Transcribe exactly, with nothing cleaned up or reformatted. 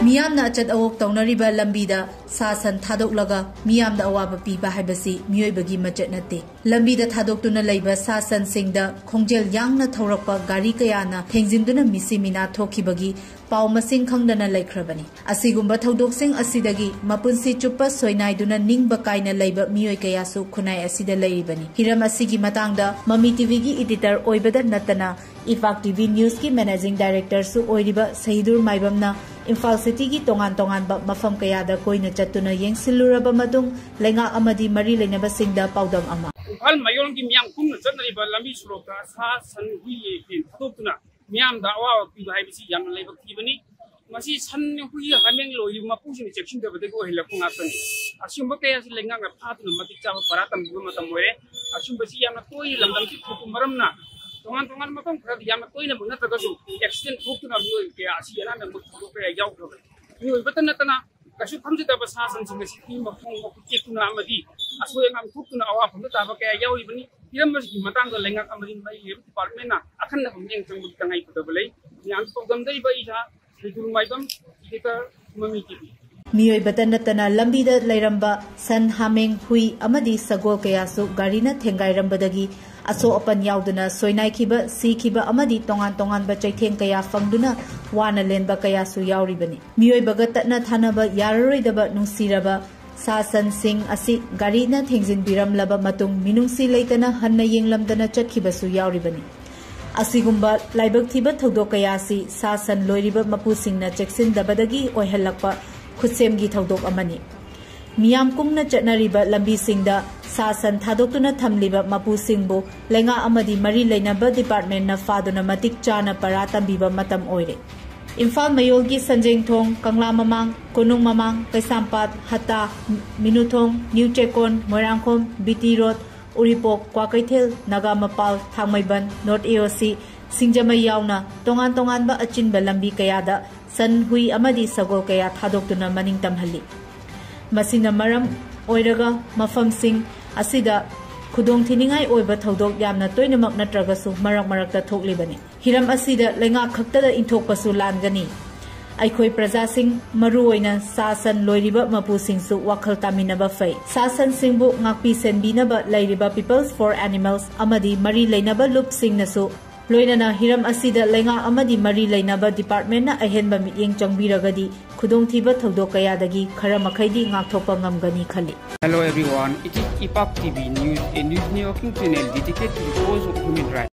ꯃꯤꯌꯥꯝꯅ ꯑꯆꯠ ꯑꯋꯣꯛ ꯇꯧꯅꯔꯤꯕ ꯂꯝꯕꯤꯗ ꯁꯥ ꯁꯟ ꯊꯥꯗꯣꯛꯂꯒ ꯃꯤꯌꯥꯝꯗ ꯑꯋꯥꯕ ꯄꯤꯕ ꯍꯥꯏꯕꯁꯤ ꯃꯤꯑꯣꯏꯕꯒꯤ ꯃꯆꯠ ꯅꯠꯇꯦ꯫ ꯂꯝꯕꯤꯗ ꯊꯥꯗꯣꯛꯇꯨꯅ ꯂꯩꯕ ꯁꯥ ꯁꯟꯁꯤꯡꯗ ꯈꯣꯡꯖꯦꯜ ꯌꯥꯡꯅ ꯊꯧꯔꯛꯄ ꯒꯥꯔꯤ ꯀꯌꯥꯅ ꯊꯦꯡꯖꯤꯟꯗꯨꯅ ꯃꯤꯁꯤ ꯃꯤꯅꯥ ꯊꯣꯛꯈꯤꯕꯒꯤ ꯄꯥꯎ ꯃꯁꯤꯡ ꯈꯪꯗꯅ ꯂꯩꯈ꯭ꯔꯕꯅꯤ꯫ ꯑꯁꯤꯒꯨꯝꯕ ꯊꯧꯗꯣꯛꯁꯤꯡ ꯑꯁꯤꯗꯒꯤ ꯃꯄꯨꯟꯁꯤ ꯆꯨꯞꯄ ꯁꯣꯏꯅꯥꯏꯗꯨꯅ ꯅꯤꯡꯕ ꯀꯥꯏꯅ ꯂꯩꯕ ꯃꯤꯑꯣꯏ ꯀꯌꯥꯁꯨ ꯈꯨꯟꯅꯥꯏ ꯑꯁꯤꯗ ꯂꯩꯔꯤꯕꯅꯤ꯫ ꯍꯤꯔꯝ ꯑꯁꯤꯒꯤ ꯃꯇꯥꯡꯗ ꯃꯃꯤ ꯇꯤꯚꯤꯒꯤ ꯏꯗꯤꯇꯔ ꯑꯣꯏꯕꯗ ꯅꯠꯇꯅ ꯏꯄꯥꯛ ꯇꯤꯚꯤ ꯅ꯭ꯌꯨꯁꯀꯤ ꯃꯦꯅꯦꯖꯤꯡ ꯗꯥꯏꯔꯦꯛꯇꯔꯁꯨ ꯑꯣꯏꯔꯤꯕ ꯁꯍꯤꯗꯨꯔ ꯃꯥꯏꯕꯝꯅ ꯏꯝꯐꯥꯜ ꯁꯤꯇꯤꯒꯤ ꯇꯣꯉꯥꯟ ꯇꯣꯉꯥꯟꯕ ꯃꯐꯝ ꯀꯌꯥꯗ ꯀꯣꯏꯅ ꯆꯠꯇꯨꯅ ꯌꯦꯡꯁꯤꯜꯂꯨꯔꯕ ꯃꯇꯨꯡ ꯂꯩꯉꯥꯛ ꯑꯃꯗꯤ ꯃꯔꯤ ꯂꯩꯅꯕꯁꯤꯡꯗ ꯄꯥꯎꯗꯝ ꯑꯃ꯫ ꯏꯝꯐꯥꯜ ꯃꯌꯣꯜꯒꯤ ꯃꯤꯌꯥꯝ ꯀꯨꯝꯅ ꯆꯠꯅꯔꯤꯕ ꯂꯝꯕꯤ ꯁꯣꯔꯣꯛꯇ ꯁꯥ ꯁꯟ ꯍꯨꯏ ꯌꯦꯟ ꯊꯥꯗꯣꯛꯇꯨꯅ ꯃꯤꯌꯥꯝꯗ ꯑꯋꯥꯕ ꯄꯤꯕ ꯍꯥꯏꯕꯁꯤ ꯌꯥꯝꯅ ꯂꯥꯏꯕꯛ ꯊꯤꯕꯅꯤ꯫ ꯃꯁꯤ ꯁꯟ ꯍꯨꯏ ꯍꯥꯃꯦꯡ ꯂꯣꯏꯔꯤꯕ ꯃꯄꯨꯁꯤꯡꯅ ꯆꯦꯛꯁꯤꯟꯗꯕꯗꯒꯤ ꯑꯣꯏꯍꯜꯂꯛꯄ ꯉꯥꯛꯇꯅꯤ꯫ ꯑꯁꯤꯒꯨꯝꯕ ꯀꯌꯥꯁꯤ ꯂꯩꯉꯥꯛꯅ ꯐꯥꯗꯨꯅ ꯃꯇꯤꯛ ꯆꯥꯕ ꯄꯔꯥ ꯇꯝꯕꯤꯕ ꯃꯇꯝ ꯑꯣꯏꯔꯦ꯫ ꯑꯁꯤꯒꯨꯝꯕꯁꯤ ꯌꯥꯝꯅ ꯇꯣꯏꯅ ꯂꯝꯗꯝꯁꯤ ꯊꯣꯛꯄ ꯃꯔꯝꯅ ꯇꯣꯉꯥꯟ ꯇꯣꯉꯥꯟꯕ ꯃꯐꯝ ꯈꯔꯗ ꯌꯥꯝꯅ ꯇꯣꯏꯅꯃꯛ ꯅꯠꯇ꯭ꯔꯒꯁꯨ ꯑꯦꯛꯁꯤꯗꯦꯟ ꯊꯣꯛꯇꯨꯅ ꯃꯤꯑꯣꯏ ꯀꯌꯥ ꯑꯁꯤ ꯑꯅꯥ ꯅꯪꯕ ꯊꯧꯗꯣꯛ ꯀꯌꯥ ꯌꯥꯎꯈ꯭ꯔꯕꯅꯤ꯫ ꯃꯤꯑꯣꯏꯕꯇ ꯅꯠꯇꯅ ꯀꯩꯁꯨ ꯈꯪꯖꯗꯕ ꯁꯥ ꯁꯟꯁꯤꯡ ꯑꯁꯤ ꯃꯈꯣꯡ ꯃꯈꯨꯠ ꯇꯦꯛꯇꯨꯅ ꯑꯃꯗꯤ ꯑꯁꯣꯏ ꯑꯉꯥꯝ ꯊꯣꯛꯇꯨꯅ ꯑꯋꯥꯐꯝꯗ ꯇꯥꯕ ꯀꯌꯥ ꯌꯥꯎꯔꯤꯕꯅꯤ꯫ ꯍꯤꯔꯝ ꯑꯁꯤꯒꯤ ꯃꯇꯥꯡꯗ ꯂꯩꯉꯥꯛ ꯑꯃꯗꯤ ꯃꯔꯤ ꯂꯩꯅꯕ ꯗꯤꯄꯥꯔꯠꯃꯦꯟꯅ ꯑꯈꯟꯅꯕ ꯃꯤꯠꯌꯦꯡ ꯆꯪꯕꯒꯤ ꯇꯉꯥꯏ ꯐꯗꯕ ꯂꯩ꯫ ꯃꯌꯥꯝꯁꯨ ꯄꯥꯎꯗꯝꯖꯔꯤꯕ ꯑꯩ ꯏꯁꯥ ꯁꯩꯗꯨꯔ ꯃꯥꯏꯕꯝ, ꯏꯗꯤꯇꯔ, ꯃꯃꯤ ꯇꯤꯚꯤ꯫ ꯃꯤꯑꯣꯏꯕꯇ ꯅꯠꯇꯅ ꯂꯝꯕꯤꯗ ꯂꯩꯔꯝꯕ ꯁꯟ, ꯍꯥꯃꯦꯡ, ꯍꯨꯏ ꯑꯃꯗꯤ ꯁꯒꯣꯜ ꯀꯌꯥꯁꯨ ꯒꯥꯔꯤꯅ ꯊꯦꯡꯒꯥꯏꯔꯝꯕꯗꯒꯤ ꯑꯁꯣꯛ ꯑꯄꯟ ꯌꯥꯎꯗꯨꯅ ꯁꯣꯏꯅꯥꯏꯈꯤꯕ, ꯁꯤꯈꯤꯕ ꯑꯃꯗꯤ ꯇꯣꯉꯥꯟ ꯇꯣꯉꯥꯟꯕ ꯆꯩꯊꯦꯡ ꯀꯌꯥ ꯐꯪꯗꯨꯅ ꯋꯥꯅ ꯂꯦꯟꯕ ꯀꯌꯥꯁꯨ ꯌꯥꯎꯔꯤꯕꯅꯤ꯫ ꯃꯤꯑꯣꯏꯕꯒ ꯇꯠꯅ ꯊꯥꯅꯕ ꯌꯥꯔꯔꯣꯏꯗꯕ ꯅꯨꯡꯁꯤꯔꯕ ꯁꯥ ꯁꯟꯁꯤꯡ ꯑꯁꯤ ꯒꯥꯔꯤꯅ ꯊꯦꯡꯖꯤꯟꯕꯤꯔꯝꯂꯕ ꯃꯇꯨꯡ ꯃꯤꯅꯨꯡꯁꯤ ꯂꯩꯇꯅ ꯍꯟꯅ ꯌꯦꯡꯂꯝꯗꯅ ꯆꯠꯈꯤꯕꯁꯨ ꯌꯥꯎꯔꯤꯕꯅꯤ꯫ ꯑꯁꯤꯒꯨꯝꯕ ꯂꯥꯏꯕꯛ ꯊꯤꯕ ꯊꯧꯗꯣꯛ ꯀꯌꯥ ꯑꯁꯤ ꯁꯥ ꯁꯟ ꯂꯣꯏꯔꯤꯕ ꯃꯄꯨꯁꯤꯡꯅ ꯆꯦꯛꯁꯤꯟꯗꯕꯗꯒꯤ ꯑꯣꯏꯍꯜꯂꯛꯄ ꯈꯨꯠꯁꯦꯝꯒꯤ ꯊꯧꯗꯣꯛ ꯑꯃꯅꯤ꯫ ꯃꯤꯌꯥꯝ ꯀꯨꯡꯅ ꯆꯠꯅꯔꯤꯕ ꯂꯝꯕꯤꯁꯤꯡꯗ ꯁꯥ ꯁꯟ ꯊꯥꯗꯣꯛꯇꯨꯅ ꯊꯝꯂꯤꯕ ꯃꯄꯨꯁꯤꯡꯕꯨ ꯂꯩꯉꯥꯛ ꯑꯃꯗꯤ ꯃꯔꯤ ꯂꯩꯅꯕ ꯗꯤꯄꯥꯔꯠꯃꯦꯟꯅ ꯐꯥꯗꯨꯅ ꯃꯇꯤꯛ ꯆꯥꯅ ꯄꯔꯥ ꯇꯝꯕꯤꯕ ꯃꯇꯝ ꯑꯣꯏꯔꯦ꯫ ꯏꯝꯐꯥꯜ ꯃꯌꯣꯜꯒꯤ ꯁꯟꯖꯦꯡꯊꯣꯡ, ꯀꯪꯂꯥ ꯃꯃꯥꯡ, ꯀꯣꯅꯨꯡ ꯃꯃꯥꯡ, Keishampat, Hatta, Minuthong, new Checkon, Moirangkhom, B T road, Uripok, Kwakeithel, Nagamapal, Thangmeiband, north A O C, ꯁꯤꯡꯖꯃꯩ ꯌꯥꯎꯅ ꯇꯣꯉꯥꯟ ꯇꯣꯉꯥꯟꯕ ꯑꯆꯤꯟꯕ ꯂꯝꯕꯤ ꯀꯌꯥꯗ ꯁꯟ, ꯍꯨꯏ ꯑꯃꯗꯤ ꯁꯒꯣꯜ ꯀꯌꯥ ꯊꯥꯗꯣꯛꯇꯨꯅ ꯃꯅꯤꯡ ꯇꯝꯍꯜꯂꯤ꯫ ꯃꯁꯤꯅ ꯃꯔꯝ ꯑꯣꯏꯔꯒ ꯃꯐꯝꯁꯤꯡ ꯑꯁꯤꯗ ꯈꯨꯗꯣꯡꯊꯤꯅꯤꯡꯉꯥꯏ ꯑꯣꯏꯕ ꯊꯧꯗꯣꯛ ꯌꯥꯝꯅ ꯇꯣꯏꯅꯃꯛ ꯅꯠꯇ꯭ꯔꯒꯁꯨ ꯃꯔꯛ ꯃꯔꯛꯇ ꯊꯣꯛꯂꯤꯕꯅꯤ꯫ ꯍꯤꯔꯝ ꯑꯁꯤꯗ ꯂꯩꯉꯥꯛ ꯈꯛꯇꯗ ꯏꯟꯊꯣꯛꯄꯁꯨ ꯂꯥꯟꯒꯅꯤ꯫ ꯑꯩꯈꯣꯏ ꯄ꯭ꯔꯖꯥꯁꯤꯡ, ꯃꯔꯨꯑꯣꯏꯅ ꯁꯥ ꯁꯟ ꯂꯣꯏꯔꯤꯕ ꯃꯄꯨꯁꯤꯡꯁꯨ ꯋꯥꯈꯜ ꯇꯥꯃꯤꯟꯅꯕ ꯐꯩ꯫ ꯁꯥ ꯁꯟꯁꯤꯡꯕꯨ ꯉꯥꯛꯄꯤ ꯁꯦꯟꯕꯤꯅꯕ ꯂꯩꯔꯤꯕ People's for Animals ꯑꯃꯗꯤ ꯃꯔꯤ ꯂꯩꯅꯕ ꯂꯨꯞꯁꯤꯡꯅꯁꯨ, ꯂꯣꯏꯅꯅ ꯍꯤꯔꯝ ꯑꯁꯤꯗ ꯂꯩꯉꯥꯛ ꯑꯃꯗꯤ ꯃꯔꯤ ꯂꯩꯅꯕ departmentꯅ ꯑꯍꯦꯟꯕ ꯃꯤꯠꯌꯦꯡ ꯆꯪꯕꯤꯔꯒꯗꯤ ꯈꯨꯗꯣꯡꯊꯤꯕ ꯊꯧꯗꯣꯛ ꯀꯌꯥꯗꯒꯤ ꯈꯔ ꯃꯈꯩꯗꯤ ꯉꯥꯛꯊꯣꯛꯄ ꯉꯝꯒꯅꯤ ꯈꯜꯂꯤ꯫ Hello everyone, it is Ipak T V News, a news networking channel dedicated to the cause of human rights.